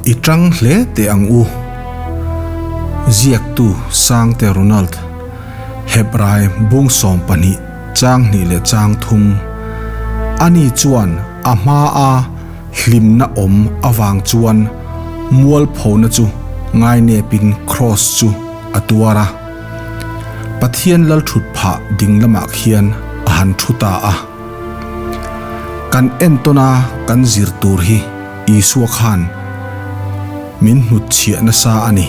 I tang hle teh ang u. Ziaktu Sangte Ronald, Hebrai bung 12 chang hnih leh chang thum. Ani chuan a hmaa hlimna awm avang chuan mualphona chu ngainepin kraws chu a tuar a. Pathian lalthut phah ding lamah khian a han thu ta a. Kan entawn a kan zir tur hi Isua khan min hnutchhiah nasa a ni.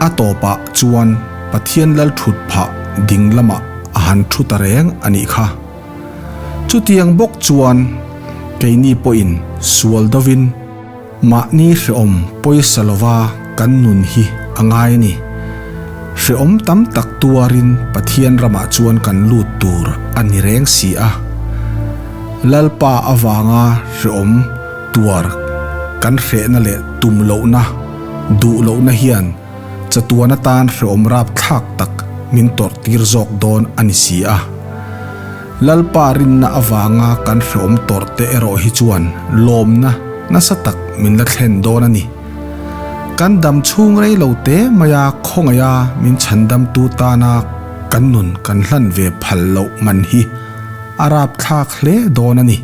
A tawpah chuan Pathian lalthut phah ding lamah a han thu ta reng a nih kha. Chutiang bawk chuan keini pawhin sual dovin Mahni hreawm pawisa lova kan nun hi a ngai a ni. Hreawm tam tak tuarin Pathian ramah chuan kan lut tur a ni reng si a. Lalpa avanga hreawm tuar kan hrehna leh tum lohna, duh lohna hian chatuan atan hreawm rapthlak tak min tawrh tir zawk dawn a ni si a. Lalpa rinna avanga kan hreawm tawrh te erawh hi chuan lawmna nasa tak min la thlen dawn a ni. Kan dam chhung rei lo te maia khawngaiha min chhandamtu tana kan nun kan hlan ve phal loh man hi a rapthlak hle dawn a ni.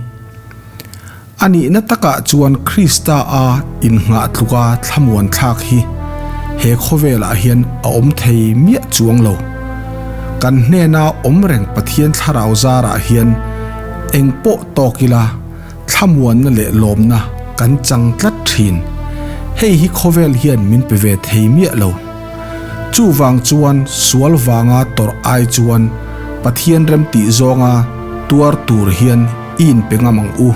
A nihna takah chuan Krista a innghah tluka thlamuan thlak hi he khawvelah hian a awm thei miah chuang lo. Kan hnena awm reng Pathian thlarau zarah hian eng pawh tawk ila thlamuanna leh lawmna kan chang tlat thin. Hei hi khawvel hian min pe ve thei miah lo. Chuvang chuan sual vanga tawrh ai chuan Pathian remtih zawnga tuar tur hian i inpe ngam ang u.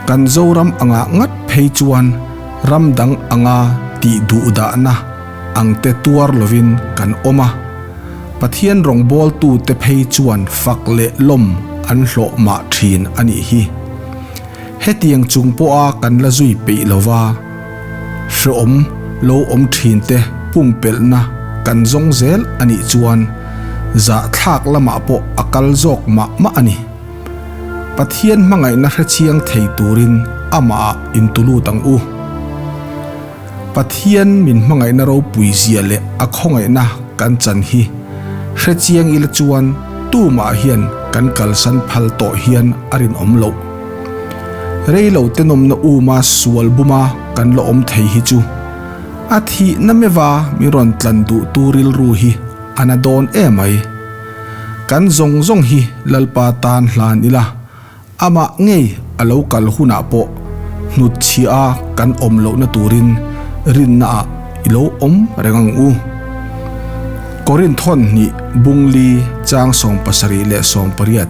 Kan Zoram angah ngat phei chuan ram dang anga tih duh dahna ang te tuar lovin kan awm a. Pathian rawngbawltute phei chuan fak leh lawm an hlawh mah thin a nih hi. Hetiang chung pawha kan la zui peih lova hreawm lo awm thinte pumpelhna kan zawng zel a nih chuan zahthlak lamah pawh a kal zawk mah mah a ni. Pathian hmangaihna hrechiang thei turin amahah intulut ang u. Pathian min hmangaihna ropui zia leh a khawngaihna kan chan hi hrechiang ila chuan tumah hian kan kalsan phal tawh hian a rinawm loh. Reilo tenawmna uma sual buma kan la awm thei hi chu a thihna meva min rawn tlan duhtu rilru hi a na dawn emai. Kan zawng zawng hi Lalpa tan hlan ila. Amah ngei a lo kal hunah pawh hnutchhiah a kan awm lohna turin rinna ah i lo awm reng ang u. Korinth hawn hnih bungli chang 70 leh 80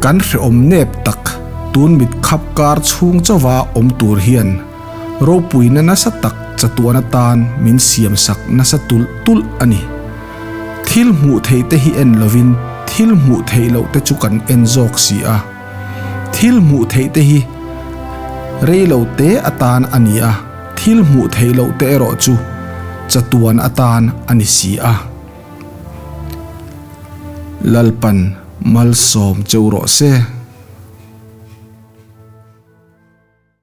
Kan hrehawm nep tak tun mit khap kar chhung chauva awm tur hian ropuina nasa tak chatuan atan min siam sak nasa tulh tulh a ni. Thil hmuh theih te hi en lovin thil hmuh theih loh te chu kan en zawk si a. Thil hmuh theih te hi rei lo te atan a ni a, thil hmuh theih loh te erawh chu chatuan atan a ni si a. Lalpan malsawm cheu rawh se.